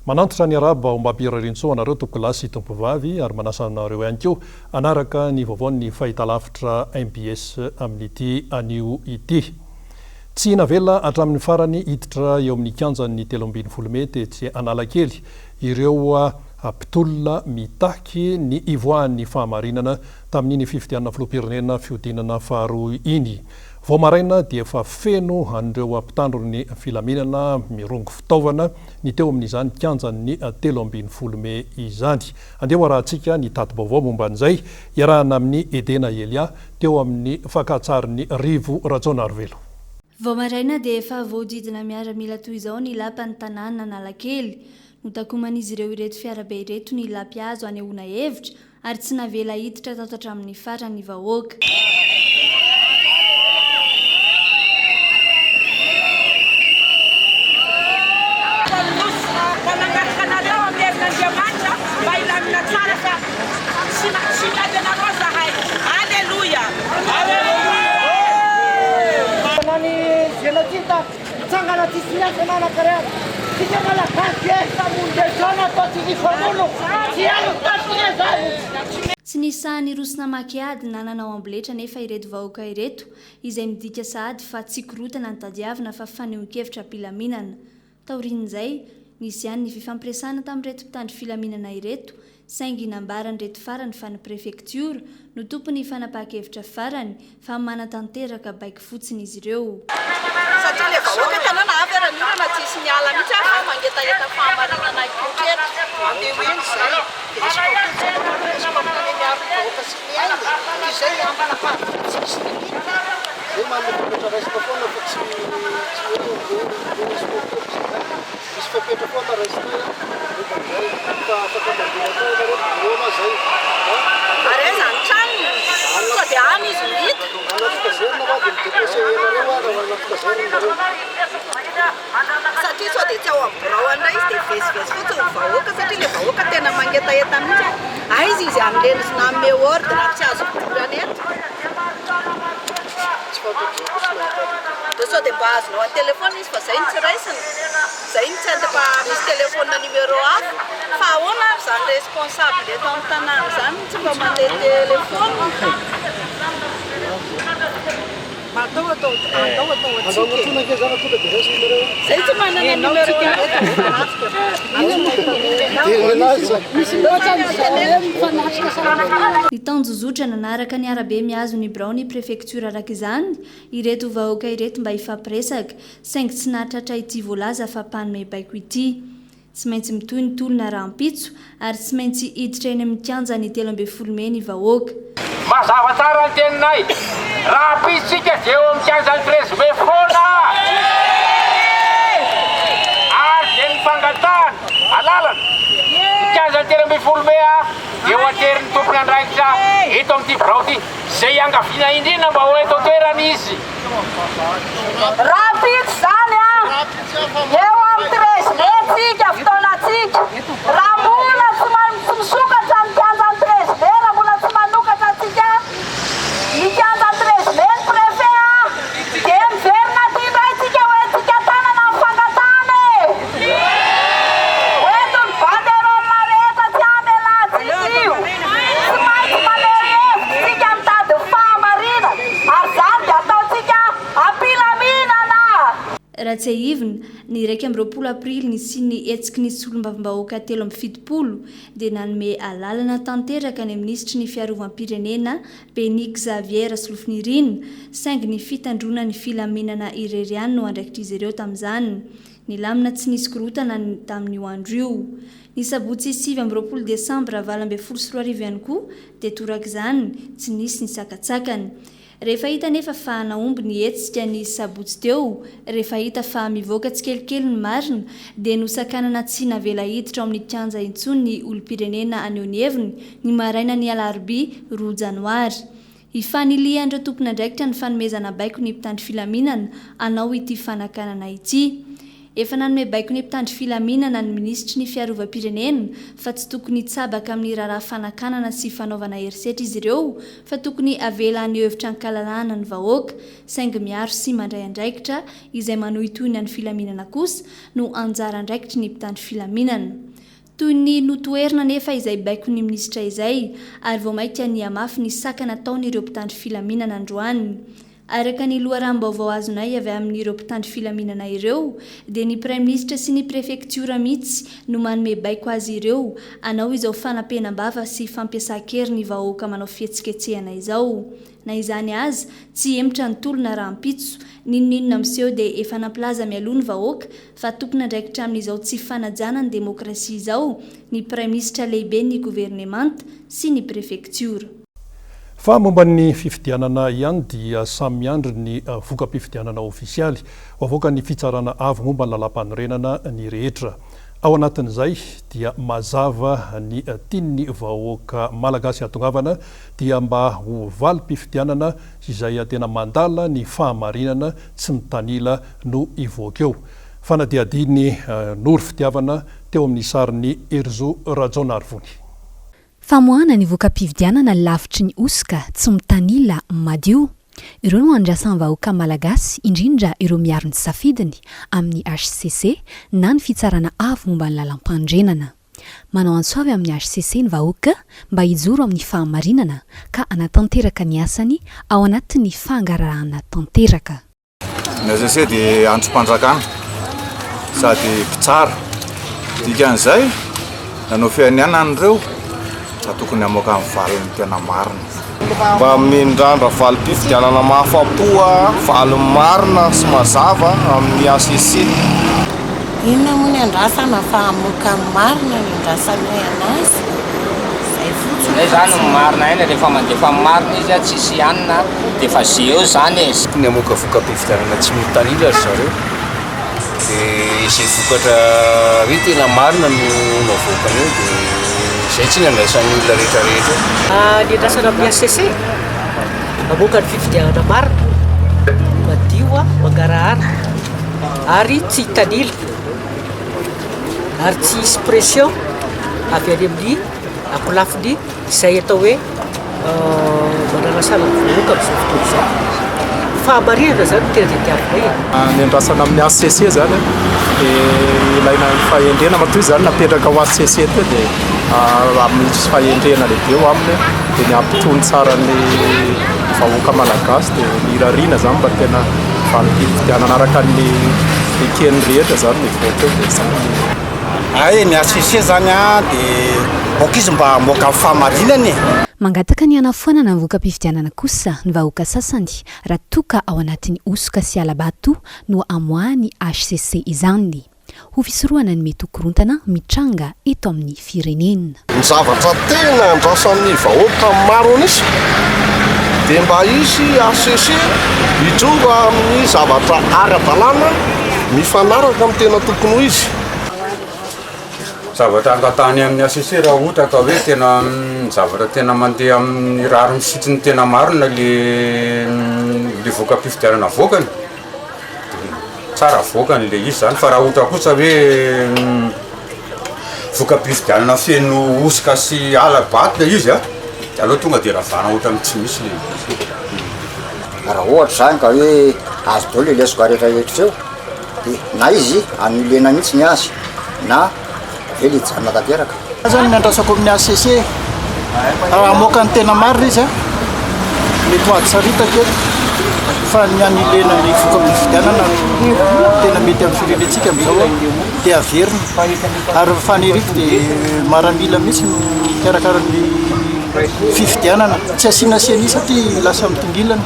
Manantitra ny arahaba ombam-pirariantsoa anareo tompokolahy sy tompovavy ary manasa anareo ihany koa hanaraka ny vaovaon'ny fahitalavitra mbs amin'ity anio ity. Tsy navela hatramin'ny farany hiditra eo amin'ny kianjan'ny 13 mey tetsy Analakely ireo mpitolona mitaky ny hivoahan'ny fahamarinana tamin'iny fifidianana filoham-pirenena fihodinana faharoa iny. Vao maraina dia efa feno an'ireo mpitandro ny filaminana mirongo fitaovana ny teo amin'izany kianjan'ny 13 mey izany. Andeha ho arahantsika ny tati-baovao momba an'izay, iarahana amin'i Edena Elia teo amin'ny fakan-tsarin'i Rivo Rajaonarivelo. Vao maraina dia efa voahodidina miaramila toy izao ny lapan'ny tanàna Analakely. Notakoman'izy ireo ireto fiarabe ireto ny lapihazo hanehoana hevitra ary tsy navela hiditra tato hatramin'ny farany ny vahoaka. Mitsangana tsisy miasa manankarena tsika malagasy e famonjezana atao tsy hifamono tsy azo tampina zany. Tsy nisy sahy niroso namaky ady na nanao amboletra anefa ireto vahoaka ireto, izay midika sahady fa tsy korontana ny tadiavina fa fanehoan-kevitra am-pilaminana. Taorian'izay, nisy ihany ny fifampiresahana tamin'ireto mpitandro filaminana ireto, saingy nambaran'ireto farany fa ny prefektiora no tompon'ny fanapahan-kevitra farany fa manatanteraka baiko fotsiny izy ireo. Satria le vahoaka hitanao na avy ara ny orana tsy hisy miala mihitsy ary fa mangetaheta fahamarinana hipoitra eto. Andeha ho eny izay dia escort escort ny miaro ny vahoaka sy ny ainy toy izay ambana fahavalo tsy misy limite. Zay manana fepetra raisina foana fa tsy tsy hoe andeha escorter izahay. Misy fepetra foana raisinay momba an'izay fa afaka mandeha atao ianareo bureau na zay a. Ary aiza ny tranony? Sao dia any izy no hita? Anaty caserne va dia mi-déplacer ianareo ary ao anaty caserne nareo. Satria sao dia tsy ao amin'ny birao any indray izy dia mivezivezy fotsiny ny vahoaka satria ilay vahoaka tena mangetaheta mihitsy hoe aiza izy amin'ireny izy nanome ordre tsy azo idirana eto. Tsy fantatro zay koa tsy nahita azy aty. Dia sao dia mba azonao an-telephone izy fa zay no tsy raisina. Zay no tsy hita fa misy telephone numéro hafa. Fa ahoana ary zany responsable eto amin'ny tanàna izany no tsy mba mandeha telephone? Atao atao andao atao antsika e. Zay tsy manana numéro Nitanjozotra nanaraka ny arabe mihazo ny biraon'ny prefektiora araka izany ireto vahoaka ireto mba hifampiresaka, saingy tsy nahatratra ity voalaza fa mpanome baiko ity. Tsy maintsy mitohy ny tolona rahampitso ary tsy maintsy hiditra eny amin'ny kianjan'ny 13 mey ny vahoaka. Mazava tsara ny teninay, rahampitso isika dia eo amin'ny kianjan'ny 13 mai foana ary dia ny fangatahana alalana ny kianjan'ny 13 mai dia ho aterin'ny tompon'andraikitra eto amin'ity birao ity, izay iangaviana indrindra mba ho eto an-toerana izy. Rahampitso izany an! Eo amin'ny 13 mai tsika fotoanantsika. Raha mbola tsy tsy misokatra ny kianjan'ny 13 mai, raha mbola tsy manokatra antsika ny kianjan'ny 13 mai ny préfet an, dia miverina aty indray tsika ho entintsika tanana ny fangatahana e! Ho eto ny banderole rehetra tsy hamelantsika io. Tsy maintsy maneho hevitra tsika mitady ny fahamarinana ary izany dia ataontsika am-pilaminana. Raha tsiahivina, ny 21 aprily nisian'ny hetsiky ny solombavambahoaka 73 dia nanome alalana tanteraka ny minisitry ny fiarovam-pirenena Béni Xavier Rasolofonirina, saingy ny fitandroana ny filaminana irery ihany no andraikitr'izy ireo tamin'izany. Nilamina tsy nisy korontana ny tamin'io andro io. Ny sabotsy 29 desambra 2018 ihany koa dia torak'izany, tsy nisy ny sakantsakana. Rehefa hita anefa fa nahomby ny hetsika ny sabotsy teo, rehefa hita fa mivoaka tsikelikely ny marina, dia nosakanana tsy navela hiditra ao amin'ny kianja intsony ny olom-pirenena haneho ny heviny, ny marainan'ny alarobia roa janoary. Hifanilihan'ireo tompon'andraikitra ny fanomezana baiko ny mpitandro filaminana hanao ity fanakanana ity. Efa nanome baiko ny mpitandro filaminana ny minisitry ny fiarovam-pirenena fa tsy tokony hitsabaka amin'ny raharaha fanakanana sy fanaovana herisetra izy ireo fa tokony avela haneho hevitra an-kalalahana ny vahoaka saingy miaro sy mandray andraikitra izay manohitohina ny filaminana kosa no anjara andraikitry ny mpitandro filaminana. Toy ny notoherina anefa izay baikon'ny minisitra izay ary vao mainka nihamafy ny sakana ataon'ireo mpitandro filaminana androany. Araka ny loharanom-baovao azonay avy amin'ireo mpitandro filaminana ireo dia ny praiminisitra sy ny prefektiora mihitsy no manome baiko azy ireo hanao izao fanampenam-bava sy fampiasan-kery ny vahoaka manao fihetsiketsehana izao. Na izany aza, tsy hihemotra ny tolona rahampitso. N'inon'inona miseho dia efa nampilaza mialoha ny vahoaka fa tompon'andraikitra amin'izao tsy fanajana ny demokrasia izao ny praiminisitra lehiben'ny governemanta sy ny prefektiora. Fa momba ny fifidianana ihany dia samy miandry ny voka-pifidianana ofisialy ho avoakan'ny Fitsarana Avo momba ny Lalàmpanorenana ny rehetra. Ao anatin'izay dia mazava ny tian'ny vahoaka malagasy hahatongavana dia mba ho valim-pifidianana izay tena mandala ny fahamarinana tsy mitanila no hivoaka eo. Fanadihadian'i Noro Fitiavana teo amin'ny sarin'i Herizo Rajaonarivony. Famoahana ny voka-pifidianana lavitry ny hosoka, tsy mitanila, madio. Ireo no andrasan'ny vahoaka malagasy, indrindra ireo miaro ny safidiny, amin'ny hcc na ny Fitsarana Avo momba ny Lalàmpanorenana. Manao antso avy amin'ny hcc ny vahoaka mba hijoro amin'ny fahamarinana ka hanatanteraka ny asany ao anatin'ny fangarahana tanteraka. Ny HCC dia andrim-panjakana sady mpitsara. Dikan'izay, nanao fianianana ireo ka tokony hamoaka ny valiny tena marina. Mba miandrandra valim-pifidianana mahafa-po, valiny marina sy mazava amin'ny HCC. Inona moa ny andrasana fa hamoaka ny marina no andrasanay anazy, zay fotsiny. Zay zany ny marina aina rehefa mandefa ny marina izy a tsisy hanina de efa ze eo zany e. Tokony hamoaka voka-pifidianana tsy mitanila ry zareo de izay vokatra hoe tena marina no navoakany eo de izay tsy ny andraisan'ny olona rehetra rehetra eo. Ny andrasana amin'ny HCC, hamoaka ny fifidianana marina, madio, mangarahara. ary tsy hitanila ary tsy hisy pression avy any amin'ny ankolafiny izay atao hoe manalasala ny vahoaka amin'izao fotoana izao. Fahamarinana izany no tena tadiavinay e. Ny andrasana amin'ny HCC izany dia ilaina ny fahendrena, matoa izany napetraka ho HCC teo dia misy fahendrena lehibe eo aminy dia ny hampitony tsara ny vahoaka malagasy dia ny irariana izany mba tena valim-pifidianana araka ny eken'ny rehetra izany ny hivoaka eo dia izany ny Hay ny HCC zany an dia aoka izy mba hamoaka ny fahamarinana e! Mangataka ny hanafoanana ny voka-pifidianana kosa ny vahoaka sasany raha toa ka ao anatin'ny hosoka sy hala-bato no amoahan'ny HCC izany. ho fisorohana ny mety ho korontana mitranga eto amin'ny firenena. Ny zavatra tena andrasan'ny vahoaka maro an'isa dia mba hisy HCC hijoro amin'ny zavatra ara-dalàna mifanaraka amin'ny tena tokony ho izy. Zavatra angatahany amin'ny HCC raha ohatra ka hoe tena zavatra tena mandeha amin'ny rariny sy hitsiny tena marina le le voka-pifidianana avoakany Tsara avoakany le izy zany fa raha ohatra kosa hoe voka-pifidianana feno hosoka sy hala-bato le izy a, de aleo tonga de ravana ohatran'ny tsy misy le izy. Raha ohatra zany ka hoe azo daholo le lesoka rehetra rehetra eo de na izy annulena mihitsy ny azy na avela hijanona tanteraka. Za zany ny andrasako amin'ny HCC raha hamoaka ny tena marina izy a, mety ho ady saritaka eto fa ny annulena ny voka-pifidianana no tena mety amin'ny firenentsika amin'izao a, dia averina ary ny faniriako dia maramila mihitsy no mikarakara ny fifidianana, tsy asiana ceni satria lasa mitongilana.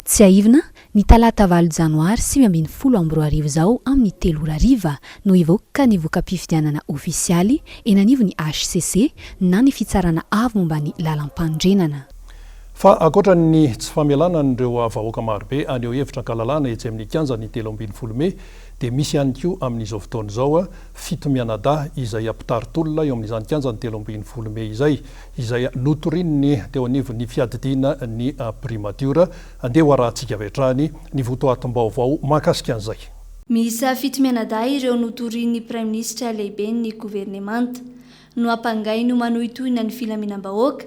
Tsiahivina Ny talata valo janoary 2019 izao amin'ny telo ora hariva no hivoaka ny voka-pifidianana ofisialy eny anivon'ny hcc na ny Fitsarana Avo momba ny Lalampanorenana. Fa ankoatra ny tsy famelana an'ireo vahoaka marobe haneho hevitra an-kalalahana etsy amin'ny kianjan'ny 13 mey dia misy ihany koa amin'izao fotoana izao fito mianadahy izay mpitari-tolona eo amin'izany kianjan'ny 13 mey izay, izay notorian'ny teo anivon'ny fiadidiana ny primatiora Andeha ho arahantsika avy hatrany ny votoatim-baovao mahakasika an'izay. Miisa fito mianadahy ireo notorian'ny Praiminisitra lehiben'ny governemanta. Nohampangainy ho manohitohina ny filaminam-bahoaka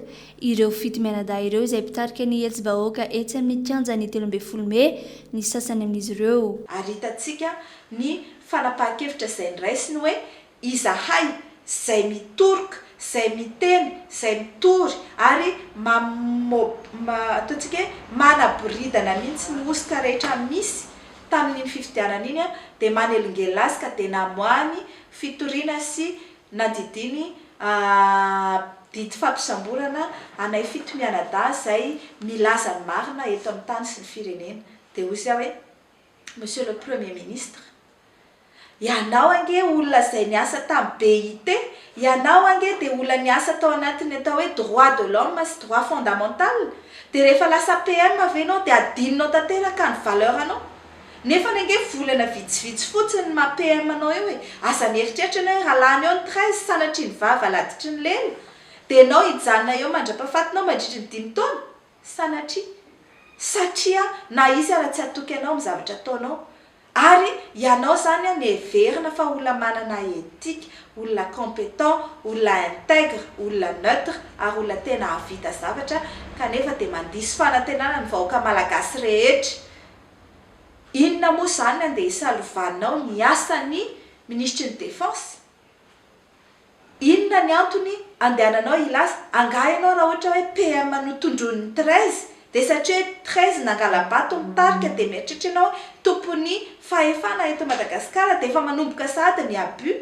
ireo fito mianadahy ireo izay mpitarika ny hetsi-bahoaka etsy amin'ny kianjan'ny 13 mey ny sasany amin'izy ireo. Ary hitantsika ny fanapahan-kevitra izay noraisiny hoe izahay izay mitoroka, izay miteny, izay mitory ary mamob ataontsika hoe manaboridana mihitsy ny hosoka rehetra misy tamin'iny fifidianana iny dia manelingelina azy ka dia namoahany fitoriana sy Nandidiany didy fampisamborana anay fitomianadahy izay milaza ny marina eto amin'ny tany sy ny firenena. Dia hoy izy aho hoe, Monsieur le Premier Ministre, ianao ange olona izay niasa tamin'ny BIT, ianao ange dia olona niasa tao anatin'ny atao hoe droit de l'homme sy droit fondamental, dia rehefa lasa PM ve ianao dia adinonao tanteraka ny valeur-nao? Nefany ange volana vitsivitsy fotsiny ny maha PM anao eo e! Aza mieritreritra ianao hoe raha lany eo ny 13 sanatria ny vava laditry ny lela dia ianao hijanona eo mandrapahafatinao mandritry ny dimy taona? Sanatria! Satria na izy ara tsy hatoky anao amin'ny zavatra ataonao. Ary ianao izany an heverina fa olona manana éthique, olona compétent, olona intègre, olona neutre ary olona tena hahavita zavatra kanefa dia mandiso fanantenana ny vahoaka malagasy rehetra. Inona moa izany ny andeha hisalovanao ny asan'ny minisitry ny défense? Inona ny antony andehananao hilaza? Angaha ianao raha ohatra hoe PM notondroin'ny 13 dia satria hoe 13 nangala-bato mitarika dia mieritreritra ianao hoe tompon'ny fahefana eto Madagasikara dia efa manomboka sahady ny abus?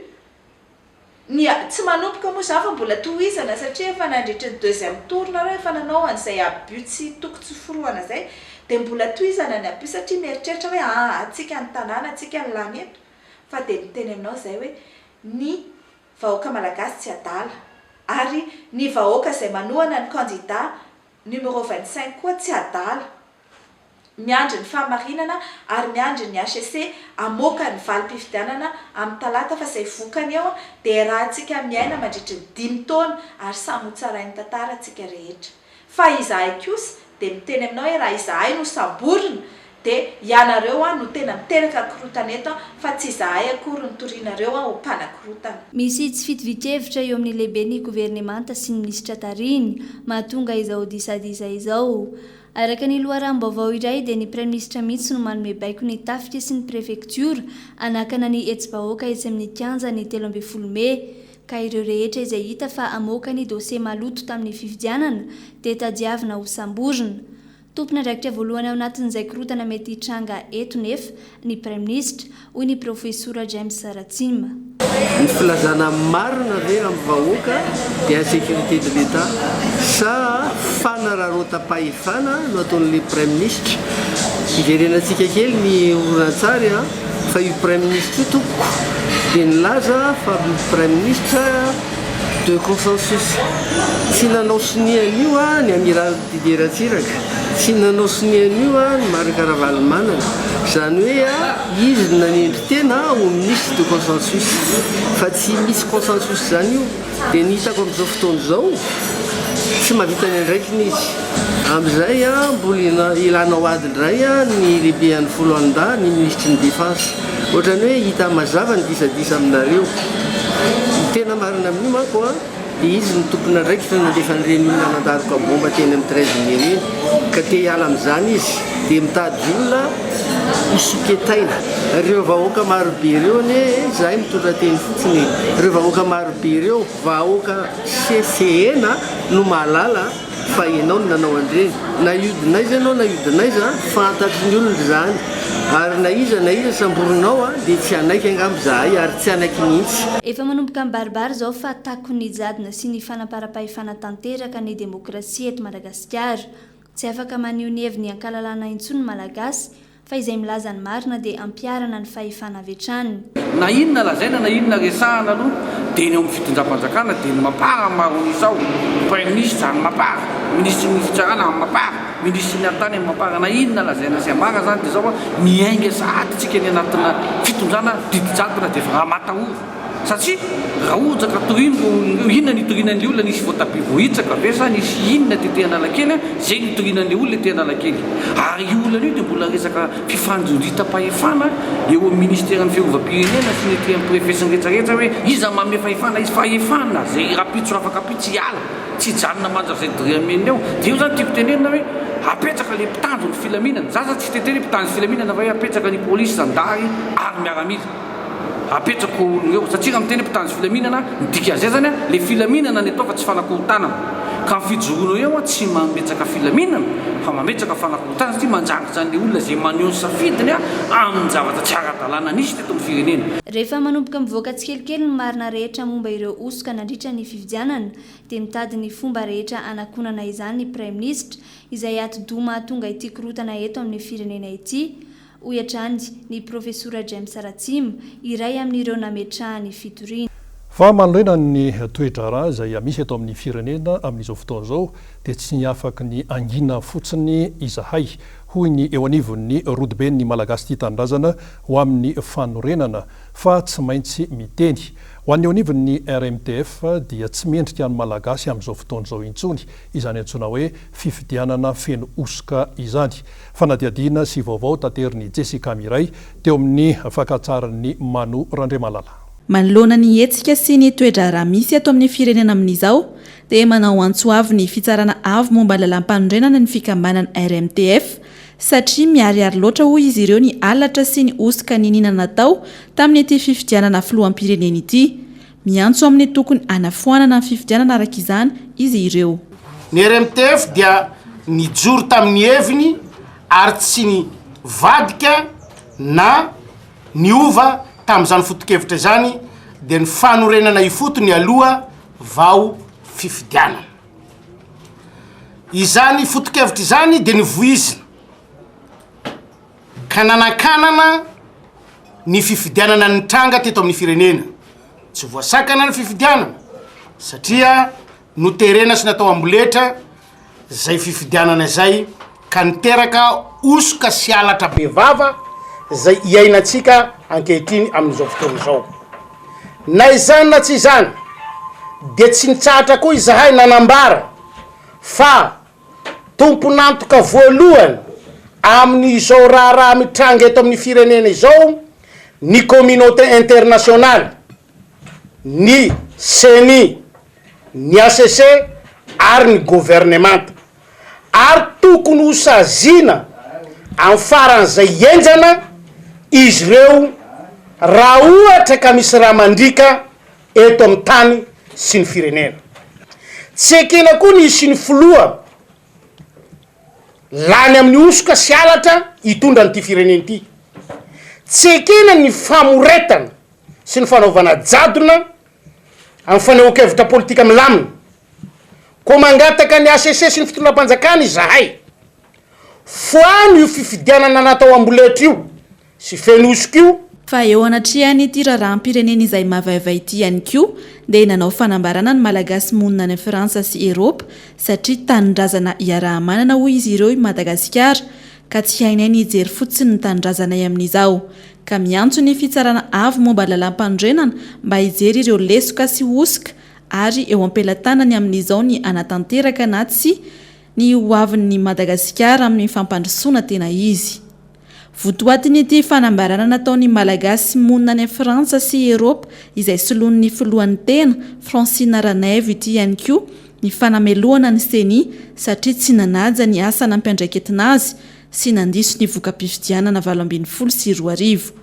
Ny tsy manomboka moa izany fa mbola tohizana satria efa nandritry ny deuxième tour nareo efa nanao an'izay abus tsy toko tsy forohana izay dia mbola tohizana ny abus satria mieritreritra hoe aa antsika ny tanàna antsika ny lany eto fa dia miteny aminao izay hoe ny vahoaka malagasy tsy adala ary ny vahoaka izay manohana ny candidat numéro 25 koa tsy adala Miandry ny fahamarinana ary miandry ny hcc hamoaka ny valim-pifidianana amin'ny talata fa izay vokany eo dia iarahantsika miaina mandritry ny dimy taona ary samy ho tsarain'ny tantara tsika rehetra. Fa izahay kosa dia miteny aminao hoe raha izahay no samborina dia ianareo no tena miteraka korontana eto fa tsy izahay akory no torianareo ho mpanakorotana. Misy tsy fitovian-kevitra eo amin'ny lehiben'ny governemanta sy ny minisitra tarihiny mahatonga izao disadisa izao. Araka ny loharanom-baovao iray dia ny praiminisitra mihitsy no manome baiko ny tafika sy ny prefektiora hanakana ny hetsi-bahoaka etsy amin'ny kianja ny 13 mey ka ireo rehetra izay hita fa hamoaka ny dosie maloto tamin'ny fifidianana dia tadiavina ho samborina. Tompon'andraikitra voalohany ao anatin'izay korontana mety hitranga eto nefa ny praiminisitra, hoy ny profesora James Ratsima. Ny filazana marina ve amin'ny vahoaka dia insécurité de l'Etat sa fanararaotam-pahefana no ataon'ilay praiminisitra? Hiverenantsika kely ny horonantsary an, fa io praiminisitra io tompoko dia nilaza fa praiminisitra de consensus. Tsy nanao sonia an'io ny amiral Didier Ratsiraka, tsy nanao sonia an'io ny Marc Ravalomanana. Izany hoe izy no nanendry tena ho ministre de consensus. Fa tsy misy consensus izany io. Dia ny hitako amin'izao fotoana izao, tsy mahavita ny andraikiny izy. Amin'izay mbola ilanao ady indray ny lehiben'ny foloalindahy, ny minisitry ny défense. Ohatran'ny hoe hita mazava ny disadisa aminareo. Ny tena marina amin'io manko an, dia izy no tompon'andraikitra nandefa an'ireny olona nandaroka bomba teny amin'ny 13 mai ireny, ka te hiala amin'izany izy, dia mitady olona ho soketaina. Ireo vahoaka marobe ireo anie, izahay mitondra teny fotsiny e, ireo vahoaka marobe ireo, vahoaka sesehena no mahalala fa ianao no nanao an'ireny. Na hiodina aiza ianao na hiodina aiza, fantatry ny olona izany. Ary na iza na iza samborinao dia tsy hanaiky angamba izahay ary tsy hanaiky mihitsy. Efa manomboka mibaribary izao fa takon'ny jadona sy ny fanamparam-pahefana tanteraka ny demokrasia eto Madagasikara. Tsy afaka maneho ny heviny an-kalalahana intsony ny Malagasy fa izay milaza ny marina dia ampiharana ny fahefana avy hatrany. Na inona lazaina na inona resahana aloha dia ny ao amin'ny fitondram-panjakana dia ny mapar maro an'isa ao, praiminisitra any mapar, minisitry ny fitsarana any mapar, minisitry ny atany any mapar, na inona lazaina sy ambara izany dia izao fa miainga sahady tsika ny anatina fitondrana didy jadona dia efa ramatahora. Satria raha ohatra ka toriana ireo olona ireo, inona no hitoriana an'ilay olona? Nisy voatabia voahitsaka ve sa nisy inona tety Analakely an? Izay no hitoriana an'ilay olona ety Analakely. Ary io olana io dia mbola resaka fifanjondritam-pahefana eo amin'ny ministeran'ny fiarovam-pirenena sy ny ety amin'ny préfet sy ny rehetra rehetra hoe iza no manome fahefana izy? Fahefana izay rahampitso rafakampitso hiala, tsy hijanona mandrakizay doria eo. Dia eo izany tiako tenenina hoe apetraka ilay mpitandro ny filaminana. Za zany tsy te-hiteny hoe mpitandro ny filaminana fa hoe apetraka ny polisy, zandary ary miaramila. Apetrako olona eo satria raha miteny hoe mpitandro filaminana ny dikan'izay zany a le filaminana ny atao fa tsy fanakorontanana ka ny fijoroana eo a tsy mametraka filaminana fa mametraka fanakorontanana satria manjangitra an'le olona izay maneho ny safidiny a amin'ny zavatra tsy ara-dalàna nisy teto amin'ny firenena. Rehefa manomboka mivoaka tsikelikely ny marina rehetra momba ireo hosoka nandritra ny fifidianana dia mitady ny fomba rehetra hanakonana izany ny Praiminisitra izay atidoha mahatonga ity korontana eto amin'ny firenena ity hoy hatrany ny Profesora James Ratsima, iray amin'ireo nametrahany fitoriana. Fa manoloana ny toe-draharaha izay misy eto amin'ny firenena amin'izao fotoana izao dia tsy afaky ny hangina fotsiny izahay, hoy ny eo anivon'ny Rodoben'ny Malagasy Tia Tanindrazana ho amin'ny fanorenana, fa tsy maintsy miteny. Ho an'ny eo anivon'ny RMTF dia tsy mendrika ny Malagasy amin'izao fotoana izao intsony izany antsoina hoe fifidianana feno hosoka izany. Fanadihadiana sy vaovao taterin'i Jessica Miray teo amin'ny fakan-tsarin'i Mano Randriamalala. Manoloana ny hetsika sy ny toe-draharaha misy eto amin'ny firenena amin'izao dia manao antso avo ny Fitsarana Avo momba ny Lalàmpanorenana ny fikambanana RMTF satria miharihary loatra hoy izy ireo ny halatra sy ny hosoka niniana natao tamin'ity fifidianana filoham-pirenena ity. Miantso amin'ny tokony hanafoanana ny fifidianana araka izany izy ireo. Ny RMTF dia nijoro tamin'ny heviny ary tsy nivadika na niova tamin'izany foto-kevitra izany dia ny fanorenana ifotony aloha vao fifidianana. Izany foto-kevitra izany dia nivoizina ka nanakanana ny fifidianana nitranga teto amin'ny firenena. Tsy voasakana ny fifidianana satria noterena sy natao amboletra izay fifidianana izay ka niteraka hosoka sy halatra bevava izay iainantsika ankehitriny amin'izao fotoana izao. Na izany na tsy izany dia tsy nitsahatra koa izahay nanambara fa Tompon'antoka voalohany amin'izao raharaha mitranga eto amin'ny firenena izao ny communauté internationale, ny Ceni, ny HCC ary ny governemanta. Ary tokony ho saziana amin'ny faran'izay henjana izy ireo raha ohatra ka misy rà mandriaka eto amin'ny tany sy ny firenena. Tsy ekena koa ny hisian'ny filoha lany amin'ny hosoka sy halatra hitondra an'ity firenena ity. Tsy ekena ny famoretana sy ny fanaovana jadona amin'ny fanehoan-kevitra politika milamina. Koa mangataka ny HCC sy ny fitondram-panjakana izahay, foano io fifidianana natao amboletra io sy feno hosoka io. Fa eo anatrehan'ity raharaham-pirenena izay mavaivay ity ihany koa dia nanao fanambarana ny Malagasy monina any Frantsa sy Eropa satria tanindrazana iaraha-manana hoy izy ireo i Madagasikara ka tsy hainay ny hijery fotsiny ny tanindrazanay amin'izao ka miantso ny fitsarana avo momba ny lalàmpanorenana mba hijery ireo lesoka sy hosoka ary eo am-pelatanany amin'izao ny hanatanteraka na tsia ny hoavin'i Madagasikara amin'ny fampandrosoana tena izy. Votoatin'ity fanambarana nataon'ny Malagasy monina any Frantsa sy Eropa izay soloin'ny filohan'ny tena, Francine Ranaivo ity ihany koa ny fanamelohana ny Ceni satria tsy nanaja ny asa nampiandraiketina azy sy nandiso ny voka-pifidianana 2018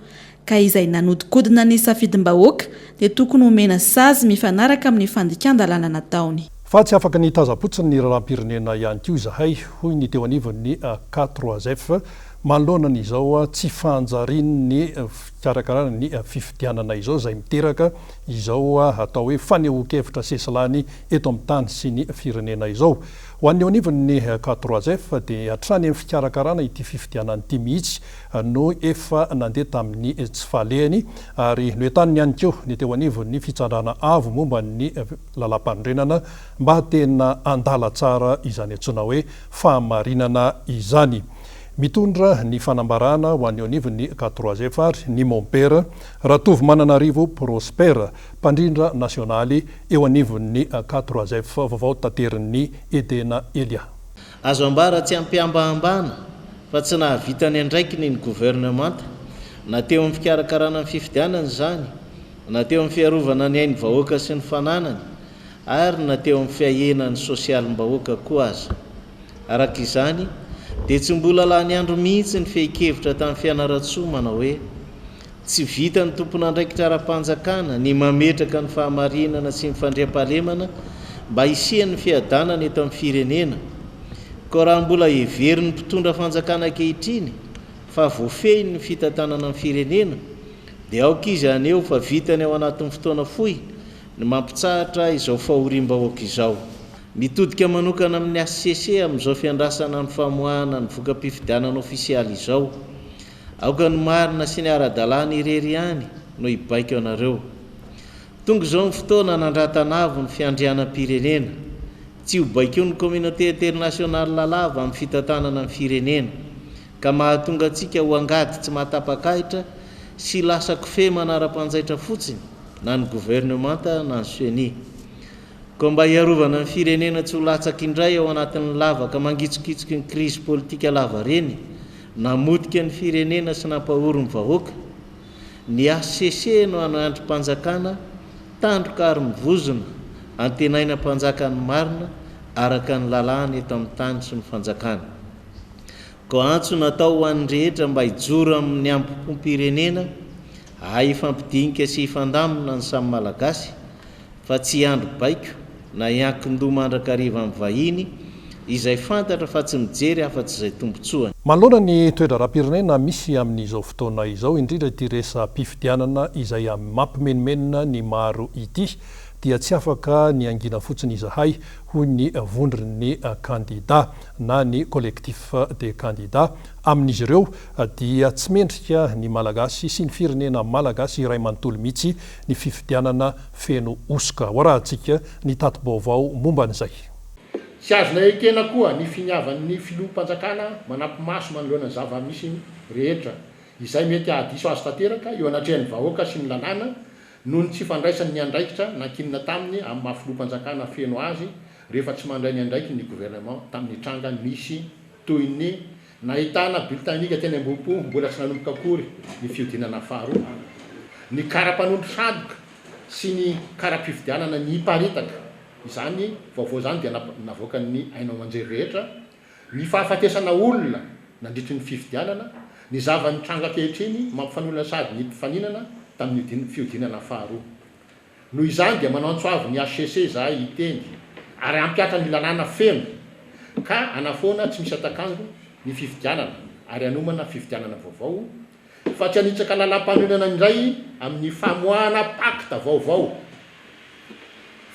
ka izay nanodikodina ny safidim-bahoaka dia tokony homena sazy mifanaraka amin'ny fandikan-dalàna nataony. Fa tsy afaka ny hitazam-potsiny ny raharaham-pirenena ihany koa izahay, hoy ny teo anivon'ny K-trois-F, manoloana ny izao tsy fanjarian'ny fikarakarana ny fifidianana izao izay miteraka izao atao hoe fanehoan-kevitra sesilany eto amin'ny tany sy ny firenena izao. Ho an'ny eo anivon'ny K-trois-F dia hatrany amin'ny fikarakarana ity fifidianana ity mihitsy no efa nandeha tamin'ny tsy fahalehany ary noentaniny ihany koa ny teo anivon'ny fitsandrana avo momba ny lalàmpanorenana mba tena handala tsara izany antsoina hoe fahamarinana izany. Mitondra ny fanambarana ho an'ny eo anivon'ny K-trois-F ary ny Mompera Ratovomananarivo Prosper, mpandrindra nasionaly eo anivon'ny K-trois-F vaovao taterin'i Edena Elia. Azo ambara tsy am-pihambahambana fa tsy nahavita ny andraikiny ny governemanta, na teo amin'ny fikarakarana ny fifidianana izany, na teo amin'ny fiarovana ny ain'ny vahoaka sy ny fananany, ary na teo amin'ny fiahiana ny sosialim-bahoaka koa aza. Araka izany, dia tsy mbola lany andro mihitsy ny fehin-kevitra tany Fianarantsoa manao hoe, Tsy vitan'ny tompon'andraikitra ara-panjakana ny mametraka ny fahamarinana sy ny fandriampahalemana mba hisian'ny fiadanana eto amin'ny firenena. Koa raha mbola heverin'ny mpitondra fanjakana ankehitriny fa voafehiny ny fitantanana ny firenena, dia aoka izy haneho fa vitany ao anatin'ny fotoana fohy ny mampitsahatra izao fahoriam-bahoaka izao. Mitodika manokana amin'ny hcc amin'izao fiandrasana ny famoahana ny voka-pifidianana ofisialy izao. Aoka ny marina sy ny ara-dalàna irery ihany no hibaiko anareo. Tonga izao ny fotoana hanandratana avo ny fiandrianam-pirenena. Tsy ho baikoin'ny communauté internationale lava amin'ny fitantanana ny firenena, ka mahatonga antsika ho angady tsy mahatapak'ahitra sy lasa kofehy manara-panjaitra fotsiny na ny governemanta na ny ceni. Koa mba hiarovana ny firenena tsy ho latsaka indray ao anatin'ny lavaka mangitsokitsoky ny krizy politika lavareny namotika ny firenena sy nampahory ny vahoaka, ny hcc no hano andrim-panjakana tandroka ary mivozona, antenaina mpanjaka ny marina araka ny lalàna eto amin'ny tany sy ny fanjakana. Koa antso natao ho an'ny rehetra mba hijoro amin'ny hambom-pom-pirenena, hahay hifampidinika sy hifandamina ny samy Malagasy, fa tsy hiandry baiko na hiankin-doha mandrakariva amin'ny vahiny izay fantatra fa tsy mijery afa-tsy izay tombontsoany. Manoloana ny toe-draharaham-pirenena misy amin'izao fotoana izao, indrindra ity resa-pifidianana izay mampimenomenona ny maro ity, dia tsy afaka ny hangina fotsiny izahay, hoy ny vondron'ny kandida na ny Collectif des candidats. Amin'izy ireo dia tsy mendrika ny Malagasy sy ny firenena malagasy iray manontolo mihitsy ny fifidianana feno hosoka. Hoarahantsika ny tati-baovao momba an'izay. Tsy azonay ekena koa ny finiavan'ny filoham-panjakana manampi-maso manoloana ny zava-misy rehetra izay mety hahadiso azy tanteraka eo anatrehan'ny vahoaka sy ny lalàna noho ny tsy fandraisany ny andraikitra nankinina taminy amin'ny maha filoham-panjakana feno azy rehefa tsy mandray ny andraikiny ny gouvernement tamin'ny tranga nisy toy ny Nahitana bulletin unique teny Ambohipo mbola tsy nanomboka akory ny fihodinana faharoa. Ny kara-panondro sandoka sy ny kara-pifidianana niparitaka. Izany vaovao izany dia navoakan'ny haino aman-jery rehetra. Ny fahafatesana olona nandritry ny fifidianana. Ny zava-nitranga ankehitriny mampifanolana sady ny mpifaninana tamin'ny fihodinana faharoa. Noho izany dia manao antso avo ny hcc izahay hiteny ary hampihatra ny lalàna feno ka hanafoana tsy misy hatak'andro ny fifidianana ary hanomana fifidianana vaovao fa tsy hanitsaka lalàmpanorenana indray amin'ny famoahana pacte vaovao.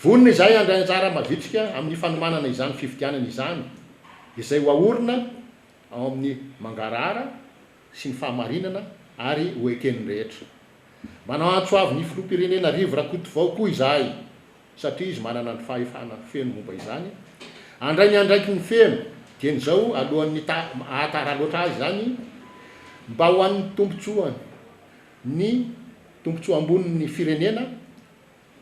Vonona izahay handray anjara mavitrika amin'ny fanomanana izany fifidianana izany izay ho aorina ao amin'ny mangarahara sy ny fahamarinana ary ho eken'ny rehetra. Manao antso avo ny filoham-pirenena Rivo Rakotovao koa izahay satria izy manana ny fahefana feno momba izany. Handray ny andraikiny feno dieny izao alohan'ny hahatara loatra azy izany mba ho an'ny tombontsoany ny tombontsoa ambonin'ny firenena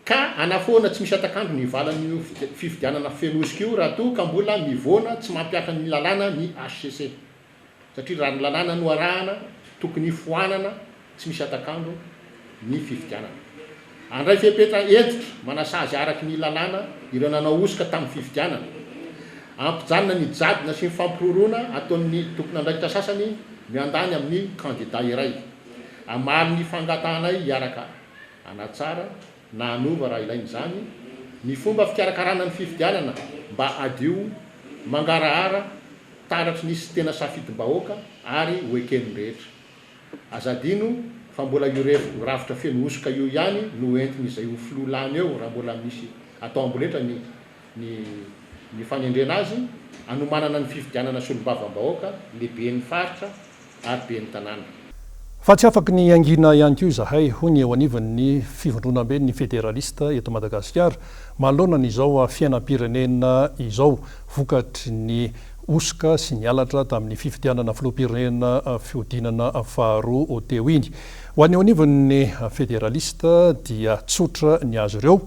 ka hanafoana tsy misy hatak'andro ny valan'io fifidianana feno hosoka io raha toa ka mbola mivoana tsy mampihatra ny lalàna ny hcc. Satria raha ny lalàna no arahana, tokony foanana tsy misy hatak'andro ny fifidianana. Handray fepetra hentitra manasazy araky ny lalàna ireo nanao hosoka tamin'ny fifidianana. Hampijanona ny jadona sy ny fampiroroana ataon'ny tompon'andraikitra sasany miandany amin'ny kandida iray. Hamaly ny fangatahanay hiaraka hanatsara na hanova raha ilaina izany, ny fomba fikarakarana ny fifidianana mba hadio, mangarahara, taratry ny sy tena safidim-bahoaka ary ho eken'ny rehetra. Aza adino fa mbola io rafitra feno hosoka io ihany no ho entin'izay ho filoha lany eo raha mbola misy atao amboletra ny ny ny fanendrena azy hanomanana ny fifidianana solombavambahoaka, lehiben'ny faritra ary ben'ny tanàna. Fa tsy afaky ny hangina ihany koa izahay, hoy ny eo anivon'ny Fivondronamben'ny Federalista eto Madagasikara, manoloana an'izao fiainam-pirenena izao vokatry ny hosoka sy ny halatra tamin'ny fifidianana filoham-pirenena fihodinana faharoa teo iny. Ho an'ny eo anivon'ny federalista dia tsotra ny azy ireo,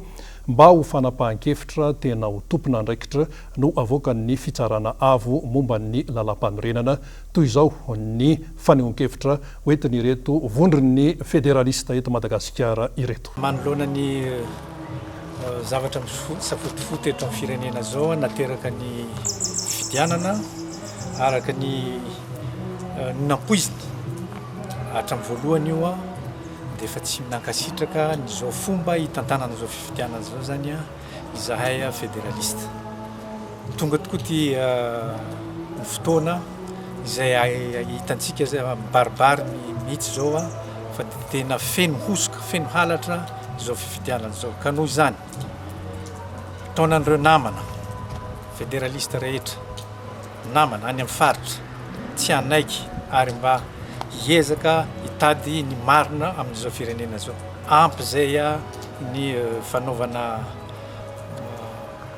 mba ho fanapahan-kevitra tena ho tompon'andraikitra no avoakan'ny Fitsarana Avo momba ny Lalàmpanorenana toy izao ny fanehoan-kevitra hoentin'ireto vondron'ny federalista eto Madagasikara ireto. Manoloana ny zavatra misafotofoto eto amin'ny firenena izao nateraka ny fifidianana araka ny nampoiziny hatramin'ny voalohany io dia efa tsy nankasitraka ny izao fomba hitantanana izao fifidianana izao izany izahay federalista. Tonga tokoa ity ny fotoana izay hitantsika mibaribary mihitsy izao fa tena feno hosoka, feno halatra izao fifidianana izao. Ka noho izany, taonan'ireo namana federalista rehetra, namana any amin'ny faritra, tsy hanaiky ary mba hiezaka hitady ny marina amin'izao firenena izao. Ampy izay ny fanaovana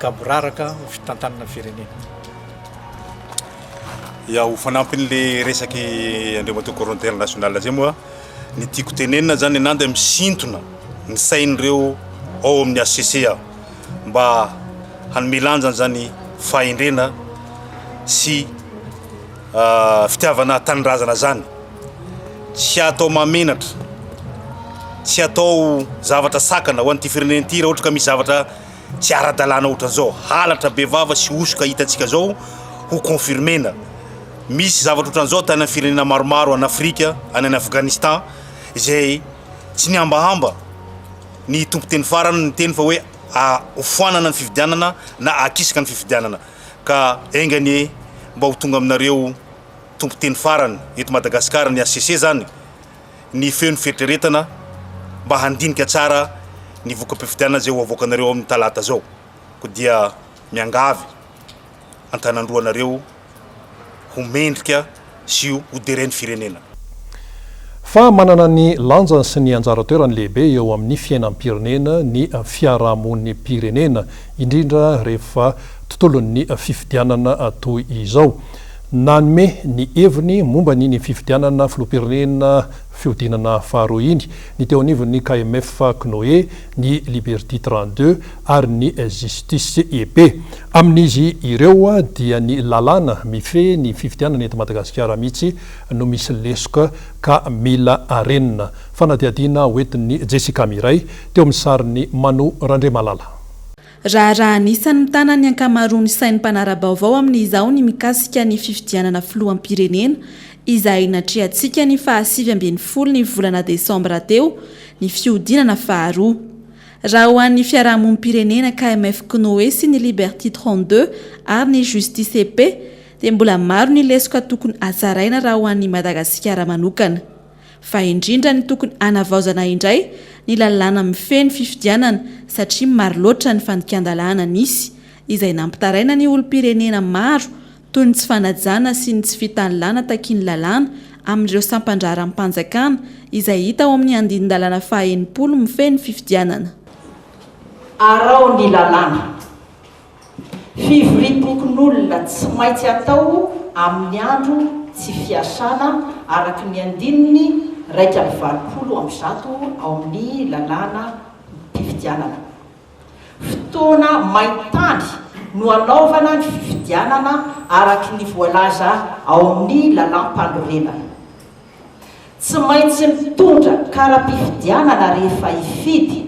gaboraraka ho fitantanana firenena. Ya, ho fanampin'le resak'i Andriamatoa Coordonnateur National zay moa, ny tiako tenenina zany anah dia misintona ny sain'ireo ao amin'ny HCC aho mba hanome lanjany zany fahendrena sy fitiavana tanindrazana zany. Tsy atao mahamenatra, tsy atao zavatra sakana ho an'ity firenena ity raha ohatra ka misy zavatra tsy ara-dalàna ohatran'izao, halatra bevava sy hosoka hitantsika zao ho confirmena. Misy zavatra ohatran'izao tany amin'ny firenena maromaro any Afrika, any any Afghanistan izay tsy nihambahamba ny tompon-teny farany niteny fa hoe hofoanana ny fifidianana na akisaka ny fifidianana ka enga anie mba ho tonga aminareo tompon-teny farany eto Madagasikara ny HCC zany ny feon'ny fieritreretana mba handinika tsara ny voka-pifidianana izay ho avoakanareo amin'ny talata zao koa dia miangavy antanandroa anareo ho mendrika sy ho derain'ny firenena. Fa manana ny lanjany sy ny anjara toerany lehibe eo amin'ny fiainam-pirenena ny fiarahamonim-pirenena, indrindra rehefa tontolon'ny fifidianana toy izao. Nanome ny heviny momba ny fifidianana filoham-pirenena fihodinana faharoa iny ny teo anivon'ny KMF Cnoe, ny Liberty 32 ary ny Justice EP. Amin'izy ireo dia ny lalàna mifehy ny fifidianana eto Madagasikara mihitsy no misy lesoka ka mila arenina. Fanadihadiana hoentin'i Jessica Miray teo amin'ny sarin'i Manu Randriamalala. Raharaha anisan'ny mitana ny ankamaroan'ny sain'ny mpanara-baovao amin'izao ny mikasika ny fifidianana filoham-pirenena izay natrehantsika ny faha 19 ny volana desambra teo ny fihodinana faharoa. Raha ho an'ny fiarahamonim-pirenena KMF Cnoe sy ny Liberty 32 ary ny Justice et Paix dia mbola maro ny lesoka tokony hatsaraina raha ho an'i Madagasikara manokana. Fa indrindra ny tokony hanavaozana indray ny lalàna mifehy ny fifidianana satria maro loatra ny fandikan-dalàna nisy izay nampitaraina ny olom-pirenena maro toy ny tsy fanajana sy ny tsy fitanilana takian'ny lalàna amin'ireo sampan-draharaham-panjakana izay hita ao amin'ny andinin-dalàna faha 60 mifehy ny fifidianana. Araho ny lalàna. Fivoriam-pokonolona tsy maintsy atao amin'ny andro tsy fiasana araka ny andininy 181 ao amin'ny lalànam-pifidianana. Fotoana main-tany no anaovana ny fifidianana araka ny voalaza ao amin'ny lalàmpanorenana. Tsy maintsy mitondra kara-pifidianana rehefa hifidy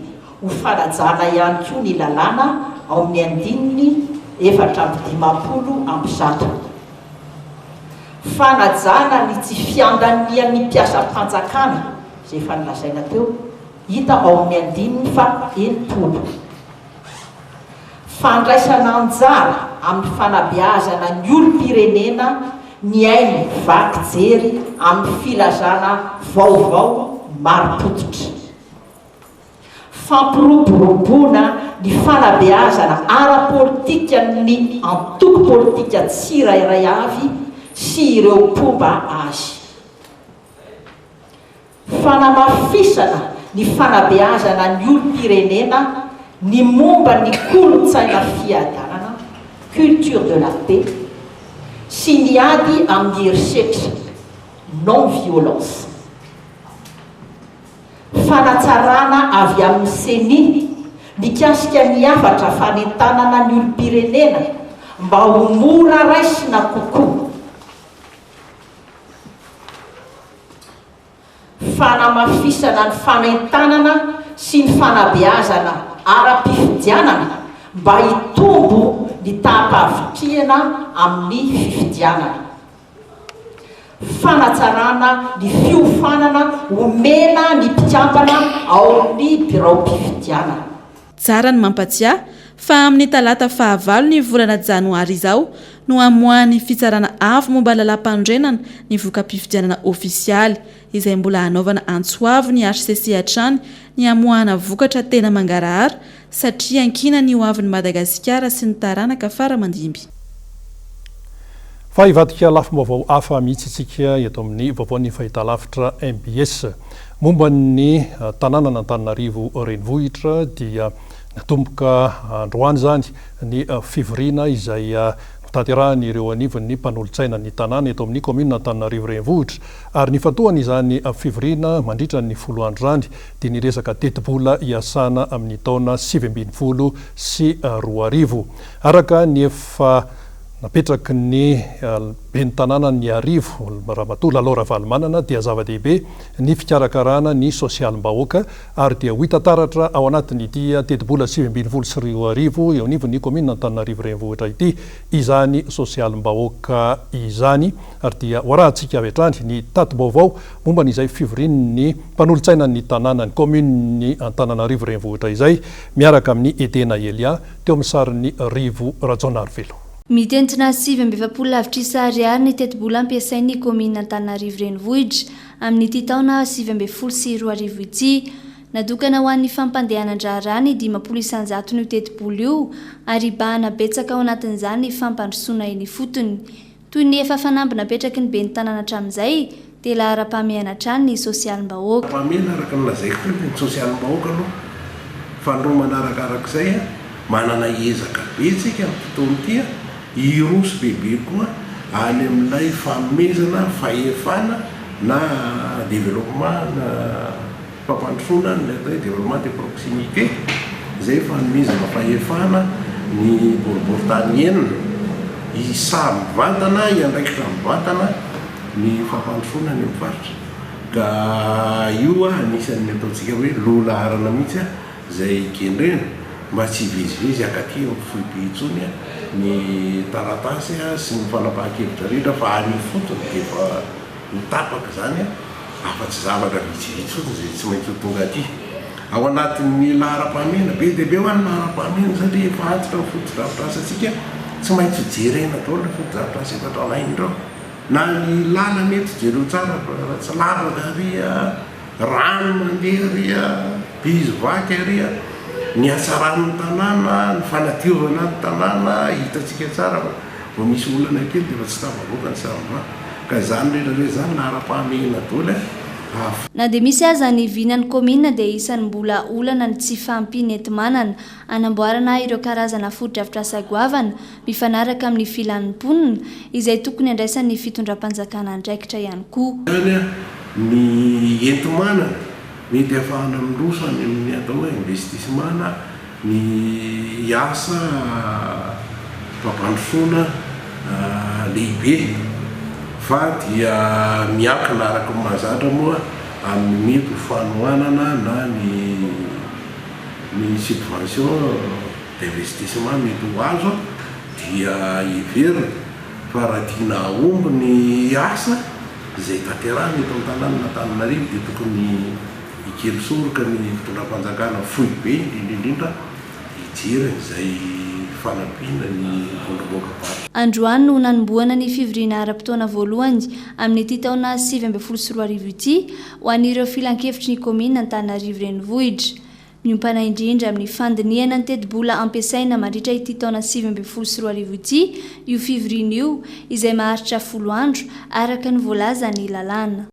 ho fanajana ihany koa ny lalàna ao amin'ny andininy 154. Fanajana ny tsy fiandanian'ny mpiasam-panjakana, izay efa nolazaina teo, hita ao amin'ny andininy faha 60. Fandraisana anjara amin'ny fanabeazana ny olom-pirenena mihaino vaky jery amin'ny filazana vaovao marim-pototra. Fampiroboroboana ny fanabeazana ara-politikan'ny antoko politika tsirairay avy sy ireo mpomba azy. Fanamafisana ny fanabeazana ny olom-pirenena ny momba ny kolontsaina fiadanana, culture de la paix. sy ny ady amin'ny herisetra, non violence. Fanatsarana avy amin'ny Ceni mikasika ny hafatra fanentanana ny olom-pirenena mba ho mora raisina kokoa. Fanamafisana ny fanentanana sy ny fanabeazana ara-pifidianana mba hitombo ny taham-pahavitrihana amin'ny fifidianana. Fanatsarana ny fiofanana omena ny mpikambana ao amin'ny biraom-pifidianana. Tsara ny mampatsiahy fa amin'ny talata fahavalo ny volana janoary izao no hamoahan'ny Fitsarana Avo momba ny Lalàmpanorenana ny voka-pifidianana ofisialy, izay mbola hanaovana antso avo ny hcc hatrany ny hamoahana vokatra tena mangarahara satria iankinan'ny ho avin'i Madagasikara sy ny taranaka fara aman-dimby. Fa hivadika lafim-baovao hafa mihitsy isika eto amin'ny vaovaon'ny fahitalavitra mbs. Momba ny tanànan'Antananarivo Renivohitra dia natomboka androany izany ny fivoriana izay notanterahan'ireo anivon'ny mpanolotsainan'ny tanàna eto amin'ny kaominina Antananarivo Renivohitra ary nifantohana izany fivoriana mandritra ny folo andro izany dia ny resaka tetibola hiasana amin'ny taona 2019. Araka ny efa napetraky ny ben'ny tanànan'i Iarivo, Ramatoa Lalao Ravalomanana, dia zava-dehibe ny fikarakarana ny sosialim-bahoaka ary dia ho hita taratra ao anatin'ity tetibola 2019 eo anivon'ny kaominina Antananarivo Renivohitra ity izany sosialim-bahoaka izany ary dia ho arahantsika avy hatrany ny tati-baovao momba ny izay fivorian'ny mpanolotsainan'ny tanànan'ny kaominin'i Antananarivo Renivohitra izay miaraka amin'i Edena Elia teo amin'ny sarin'i Rivo Rajaonarivelo. Mitentina 49 lavitrisa ariary ny tetibola ampiasain'ny kaominina Antananarivo Renivohitra amin'ity taona 2019 ity. Natokana ho an'ny fampandehanan-draharaha ny 50 isan-jaton'io tetibola io ary hibahana betsaka ao anatin'izany ny fampandrosoana eny ifotony. Toy ny efa fanamby napetraky ny ben'ny tanàna hatramin'izay dia laharam-pahamehana hatrany ny sosialim-bahoaka. Pahamehana araka ny lazaiko teo dia ny sosialim-bahoaka aloha. Faharoa manarakarak'izay, manana ezaka be tsika amin'ity taona ity hiroso bebe koa any amin'ilay fanomezana fahefana na développement na Fampandrosoana ny atao hoe développement de proximité, izay fanomezana fahefana ny boriborintany enina hisaha mivantana, hiandraikitra mivantana ny fampandrosoana any amin'ny faritra. Ka io anisan'ny ataontsika hoe loha laharana mihitsy izay kendrena mba tsy hivezivezy hankaty amin'ny foibe intsony ny taratasy sy ny fanapahan-kevitra rehetra fa any ifotony dia efa ho tapaka izany afa-tsy zavatra vitsivitsy fotsiny izay tsy maintsy ho tonga aty. Ao anatin'ny laharam-pahamehana, be dia be hoa ny laharam-pahamehana satria efa antitra ny fotodrafitrasantsika, tsy maintsy ho jerena daholo ireo fotodrafitrasa efa tranainy ireo. Na ny lalana eto jereo tsara fa raha tsy lavaka ary rano mandeha ary bizo vaky ary ny hatsaran'ny tanàna, ny fanadiovana ny tanàna, hitantsika tsara fa vao misy olana kely dia efa tsy tafavoaka ny samy Ka izany rehetra rehetra izany laharam-pahamehana daholo eh. Na dia misy aza ny vinan'ny kaominina dia isan'ny mbola olana ny tsy fahampian'ny enti-manana hanamboarana ireo karazana fotodrafitrasa goavana mifanaraka amin'ny filan'ny mponina izay tokony handraisan'ny fitondram-panjakana andraikitra ihany koa. Ihany ny enti-manana mety hahafahana miroso any amin'ny atao hoe investissement na ny asa fampandrosoana lehibe fa dia miankina araka ny mahazatra moa amin'ny mety ho fanohanana na ny ny subvention d'investissement mety ho azo dia heverina fa raha tiana hahomby ny asa izay tanterahina eto an-tanànan'Antananarivo dia tokony Hikely soroka ny fitondram-panjakana foibe indrindra indrindra hijery an'izay fanampiana ny vondrom-bahoakam-paritra. Androany no nanombohana ny fivoriana ara-potoana voalohany amin'ity taona 2019 ity ho an'ireo filankevitry ny kaominina Antananarivo Renivohitra. Miompana indrindra amin'ny fandinihana ny tetibola ampiasaina mandritra ity taona 2019 ity io fivoriana io izay maharitra folo andro araka ny voalazan'ny lalàna.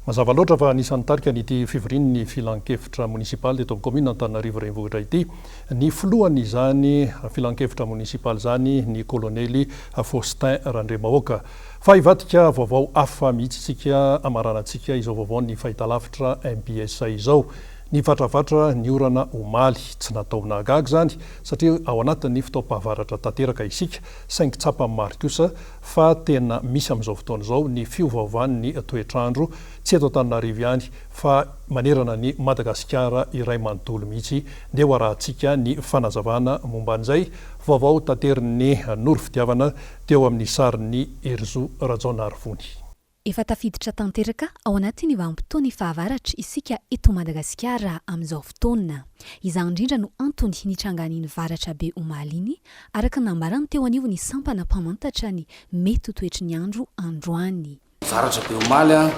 Mazava loatra fa anisan'ny nitarika an'ity fivorian'ny filankevitra monisipaly teto amin'ny kaominina Antananarivo Renivohitra ity ny filohan'izany filankevitra monisipaly izany, ny kolonely Faustin Randriamahoaka. Fa hivadika vaovao hafa mihitsy isika hamaranantsika izao vaovaon'ny fahitalavitra mbs izao. Nivatravatra ny orana omaly. Tsy natao nahagaga izany satria ao anatin'ny fotoam-pahavaratra tanteraka isika, saingy tsapan'ny maro kosa fa tena misy amin'izao fotoana izao ny fiovaovan'ny toetr'andro, tsy eto Antananarivo ihany fa manerana an'i Madagasikara iray manontolo mihitsy. Ndeha ho arahantsika ny fanazavana momba an'izay vaovao taterin'i Noro Fitiavana teo amin'ny sarin'i Herizo Rajaonarivony. Efa tafiditra tanteraka ao anatin'ny vanim-potoan'ny fahavaratra isika eto Madagasikara amin'izao fotoana. Izany indrindra no antony nitrangan'iny varatra be omaly iny, araka ny nambaran'ny teo anivon'ny sampana mpamantatra ny mety ho toetry ny andro androany. Varatra be omaly an,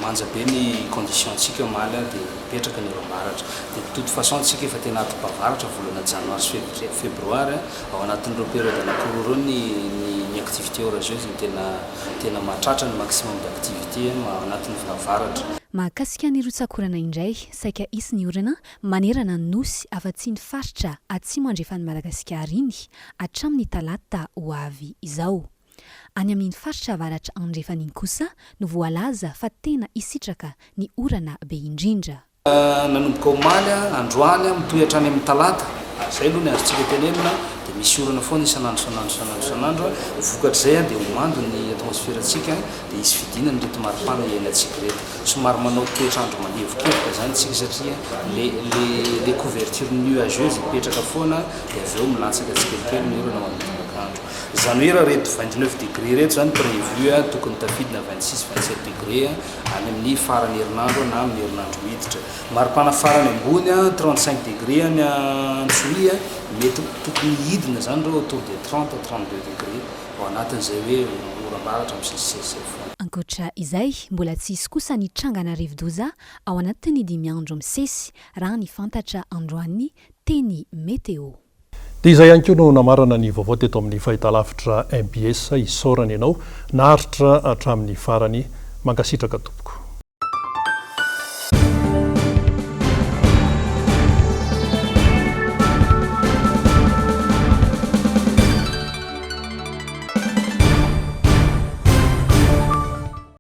manja be ny condition ntsika omaly an, dia mipetraka ny oram-baratra. Dia de toute façon tsika efa tena ato-pahavaratra volana janoary sy fevrier, febroary an, ao anatin'ireo période anakiroa ireo ny ny ny activité orageuse no tena tena mahatratra ny maximum d'activité ao anatin'ny fahavaratra. Mahakasika ny rotsak'orana indray, saika hisy ny orana manerana ny Nosy afa-tsy iny faritra atsimo andrefan'i Madagasikara iny hatramin'ny talata ho avy izao. Any amin'iny faritra avaratra andrefana iny kosa no voalaza fa tena hisitraka ny orana be indrindra. Nanomboka omaly, androany, mitohy hatrany amin'ny talata, ary izay aloha ny azontsika tenenina, dia misy orana foana isan'andro isan'andro isan'andro isan'andro, vokatr'izay dia ho mando ny atmosferantsika, dia hisy fidinana ireto maripana iainantsika ireto. Somary manao toetr'andro manevokevoka izany isika satria le le le couverture nuageuse mipetraka foana dia avy eo milatsaka tsikelikely ny orana manodidina tolakandro. Izany hoe raha ireto 29 degré ireto izany prévu tokony tafidina 26, 27 degré. any amin'ny faran'ny herinandro na amin'ny herinandro miditra. Maripana farany ambony, 35 degré any Antsohihy, mety tokony hidina izany ireo autour des 30 à 32 degré ao anatin'izay hoe oram-baratra misesisesy izay foana. Ankoatra izay, mbola tsy hisy kosa ny trangana rivodoza ao anatin'ny dimy andro misesy, raha ny fantatra androany teny Météo. Dia izay ihany koa no namarana ny vaovao teto amin'ny fahitalavitra mbs, isaorana ianao naharitra hatramin'ny farany, mankasitraka tompoko.